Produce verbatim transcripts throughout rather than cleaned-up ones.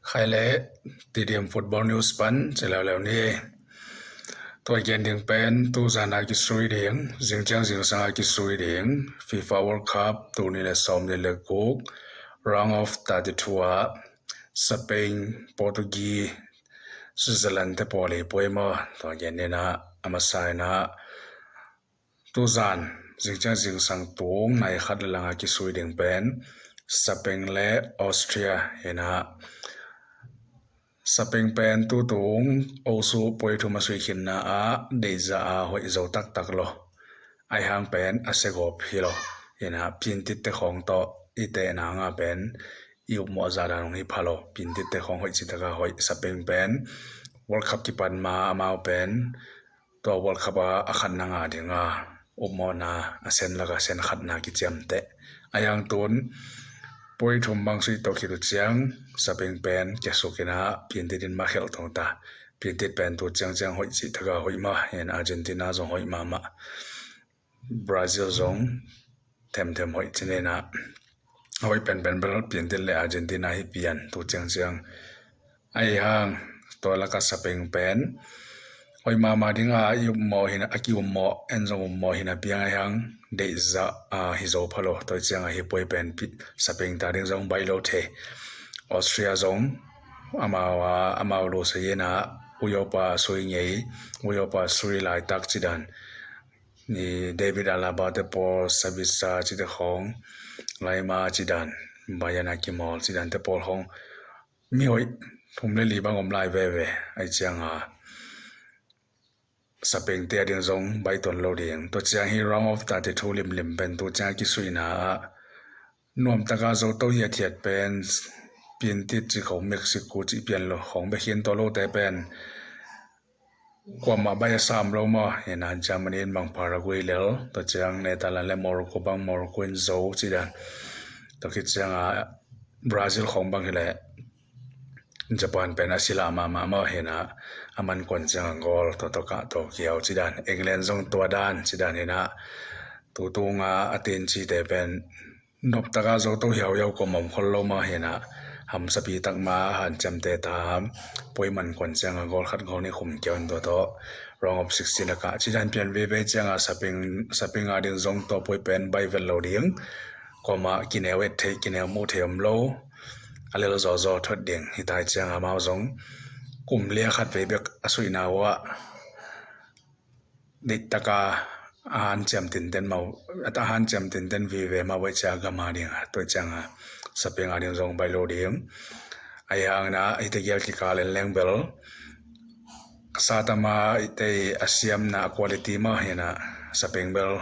Khai le T D M Football News pan ci leuleu ni. Tua gen ding pen tuzan a kisui ding, zingciang zingsang a kisui ding FIFA World Cup tul nih le sawmnih le guk round of thirty-two ah Spain, Portugal, Switzerland te pawl i poi maw? Tua gen nina a masa ina tuzan zingciang zingsang tung nai khat le langa kisui ding pen Spain le Austria ina. Spain pen tutung osu poi thum a sui khinna ah deihzah a hoih zo taktak lo. Aihang pen a segawp hi lo. Ina pintit te khawng tawh i tehna nga pen i upmawh zah dan hong hi pha lo. Pintit te khawng hoih citaka hoih. Spain pen World Cup kipan ma amau pen tua World Cup a a khatna nga dinga upmawhna a sen laka sen khatna kiciamteh. Aihang tun poi thum bang sui tawh khit uh ciang Spain pen kiasuk ina pintit in ma khelh thong ta. Pintit pen tu ciangciang hoih citaka hoih ma. Ina Argentina zong hoih mahmah. Brazil zong themthem hoih ci nina. Hoih penpen bel pintit le Argentina hi pian tu ciangciang. Aihang tua laka Spain pen hoih mahmah dinga i upmawh hina, a ki upmawh en zong upmawh hina piang aihang deihzah a hi zo pha lo. Tua cianga hi poi pen Spain ta ding zong baih lo thei. Austria zong amau a amau lo sa ina Europa sui ngei, Europa sui laitak cidan ni David Alaba te pawl, Sabitzer cite khawng, Laimer cidan, Bayern a kimawl cidan te pawl khawng mi hoih thum le li bang om lai veve. Ai cianga Spain te a ding zong baih ton lo ding. Tua ciang hi round of thirty-two limlim pen tu ciang kisuihna ah nuamtaka zo to hiathiat pen pintit ci khawng, Mexico ci pian lo khawng bekhin to lote pen kuamah baih a sam lo maw? Ina Germany in bang Paraguay lel, tua ciang Netherlands le Morocco bang Morocco in zo cidan. Tua khit cianga Brazil khawng bang hileh Japan pen a sila mahmah maw? Ina a man kuan cianga goal tawh tawh kah tawh kiau cidan. England zong tua dan cidan ina tutunga a tin cite pen noptaka zo to hiauhiau kuamah om khol lo maw? Ina hamsapi takma hanciamte ta ham poi man kuan cianga goal khat goal nih khum kiau in tua tawh round of sixteen a kah cidan pian veve cianga Spain, Spain a ding zong tua poi pen baih vet lo ding. Kuamah kineu et thei, kineu muh thei om lo. A lel zawzaw thot ding hi tai cianga amau zong kum lia khat vei bek a suihna uh ah deihtaka a hanciam tinten mau, a hanciam tinten vive mau vai cia gama ding a, tua cianga Spain a ding zong baih lo ding. Aihang ina hite gial kikal en leng bel satama ite a siamna a quality maw? Ina Spain bel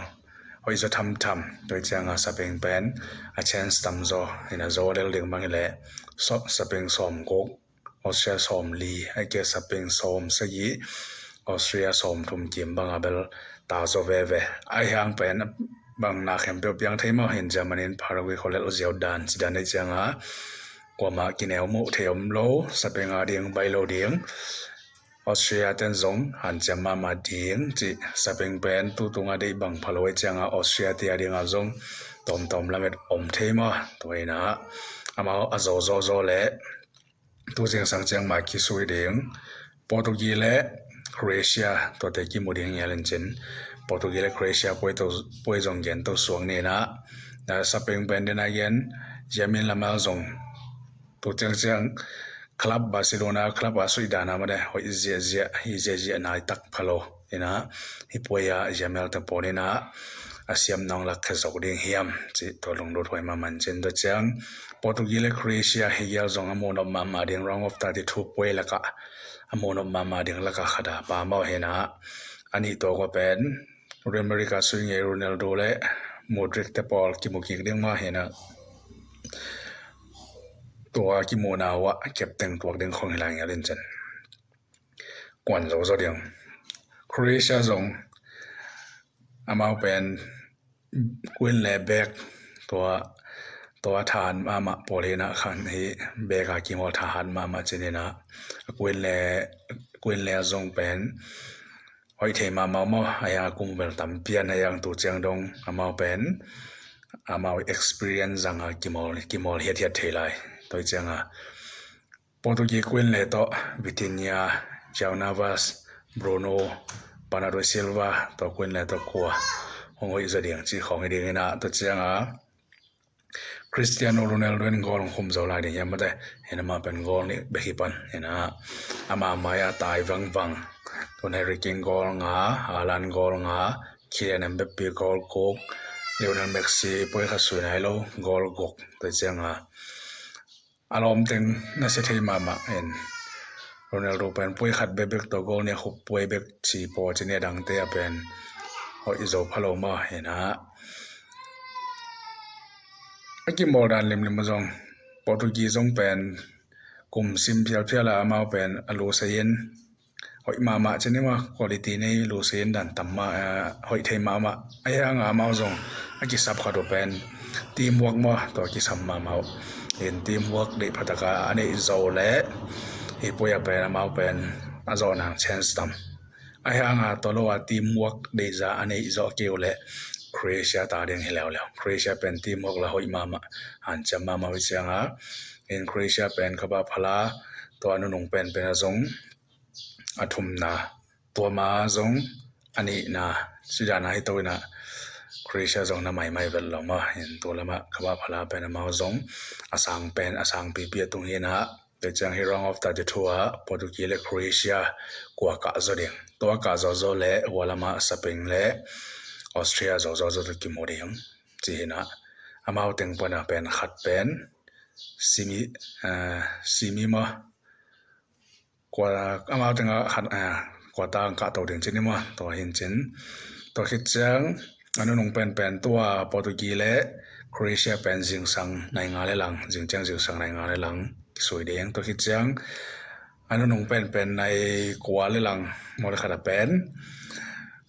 hoih zaw thamtham. Tua cianga Spain pen a chance tam zaw. Ina zaw lel ding bang hileh Spain sawm guk, Austria sawm li, ai ke Spain sawm sagih, Austria sawm thum kim banga bel ta zaw veve. Aihang pen bang na khempeuh piang thei maw? Hin Germany in Paraguay khawlel ziau dan cidan ei cianga kuamah kineu muh thei om lo, Spain a ding baih lo ding. Austria ten zong hanciam mahmah ding ci. Spain pen tutunga deih bang pha lo ei cianga Austria te a dinga zong tawmtawm lamet om thei maw? Tua ina amau a zawzaw zaw le tu zingsang ciang mah kisui ding. Portugal le Croatia tuate kimu ding ngial in cin. Portugal le Croatia poi zong gen to suak nina. Spain pen dena gen Lamine Yamal zong tu ciangciang club Barcelona club a suih dana made hoih ziahziah hi ziahziah nai tak pha lo. Ina hi poi a Yamal te pawl ina a siam nong lak khe zok ding hiam ci tua lunglut huai mahmah in cin. Tua ciang Portugal le Croatia hi gial zong a munop mahmah ding round of thirty-two poi laka a munop mahmah ding laka khada pa maw? Hina a nih tua kua pen Real Madrid a sui ngei Ronaldo le Modric te pawl kimu kik ding maw? Hina tua kimuhna uh ah captain tuak ding khong hi lai ngial in cin. Kuan zo zo ding. Croatia zong amau pen kuin le bek tua tua thahat mahmah pawl hina khan hi bek a kimawl thahat mahmah cin hina kuin le kuin le a zong pen hoih thei mahmah maw? A yang a kum bel tam pian a yang tu ciang dong amau pen amau experience zanga kimawl kimawl hiat hiat thei lai. Toi cianga Portuguese Queen le tawh Vitinha, João Navas, Bruno, Bernardo Silva tawh Queen le tawh kua hong hoih zaw ding cih khawng hi ding hi na, tua ciang a Cristiano Ronaldo in goal hong khum zo lai ding hiam mate. Hi na, amah pen goal nih bek hi pan hi na, amah mai-ah tai vangvang. Tun Harry Kane goal nga, Haaland goal nga, Kylian Mbappe goal guk, Lionel Messi poi khat sui nai lo goal guk. Tua ciang a a lawmteng na sia thei mahmah in, Ronaldo pen poi khat bekbek tawh goal nih a khup poi bek ci paw ci nih, a dangte a pen hoih zo pha lo maw hi na. A kimawl dan limlim a zong Portuguese zong pen kum sim phialphial a amau pen a lusei in hoih mahmah ci ni maw, quality nei lusei in dan tam mah, eh, hoih thei mahmah. Ahi hang a amau zong a kisap khat uh pen teamwork maw, tua kisam mahmah uh. In teamwork deih phataka a neih zo le hi poi a pen amau pen a zawh nang chance tam. Ahi hang a tua lo a teamwork deihza a neih zawh kei uh le Croatia ta ding hi leuleu. Croatia pen teamwork la hoih mahmah, hanciam mahmah uh hi ciang a, in Croatia pen kaba phala, tua nunung penpen a zong a thumna, tua ma zong a nihna, ci dan a hi to hi na, Croatia zong na maimai vet lo maw. In tua lamah kaba phala pen amau zong a sang pen a sang pipi a tung hi na, tua ciang hi round of thirty-two a Portuguese le Croatia kua kah zaw ding, tua kah zawzaw le hua lamah Spain le Austria zawzaw zaw tawh kimu ding ci hi na. Amau teng pana pen khat pen semi, eh, semi maw, kua, amau tengah khat, eh, kua tang kah to ding ci ni maw, tua hin cin. Tua khit ciang a nunung penpen tua Portuguese le Croatia pen zingsang nai nga le lang, zing ciang zingsang nai nga le lang kisui ding. Tua khit ciang a nunung penpen nai kua le lang maw le khat a pen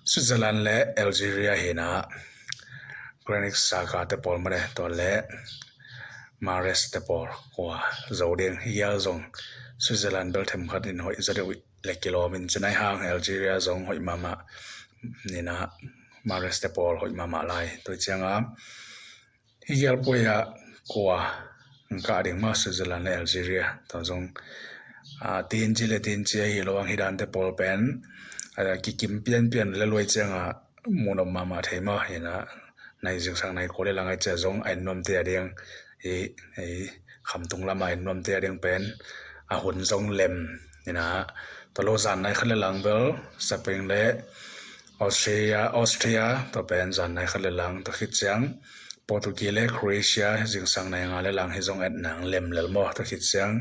Switzerland le Algeria hi na, Granit Xhaka te pawl mane, tua le Mahrez te pawl kua zo ding. Hi gial zong Switzerland bel themkhat in hoih zaw deuh le kilawm in ci nai hang, Algeria zong hoih mahmah ni na, Mahrez te pawl hoih mahmah lai. Tua ciang a hi gial poi a kua hong kah ding maw, Switzerland le Algeria. Tua zong, ah, tin ci le tin ci ahi lo ang, hi dante pawl pen, ah, kikim pianpian le luai ciang a muhnop mahmah thei maw hi na, nai zingsang nai kua le lang a cia zong a en nuamte a ding hi, hi khamtung lam a en nuamte a ding pen a hun zong lem hi na. Tua lo zan nai khat le lang bel Spain le Austria, Austria tua pen zan nai khat le lang, tua khit ciang Portuguese le Croatia zingsang nai nga le lang hi zong et nang lem lel maw, tua khit ciang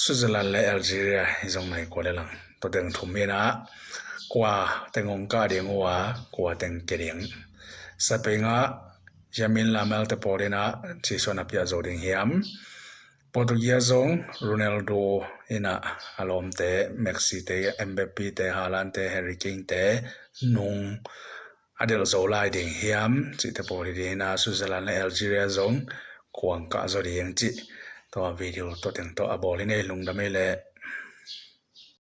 Switzerland le Algeria hi zong nai kua le lang. Tua teng thum hi na, kua teng hong kah ding uh a, kua teng ke ding. Spain ah Lamine Yamal te pawl hi na, ci suan a piah zo ding hiam. Portuguese zong Ronaldo hi na, a lawmte Messi te, Mbappe te, Haaland te, Harry Kane te nung a delh zo lai ding hiam cihte pawl hi ding hi na, Switzerland le Algeria zong kua hong kah zaw ding cih. Tua video tua teng tawh a bawl hi nei, lungdam ei le.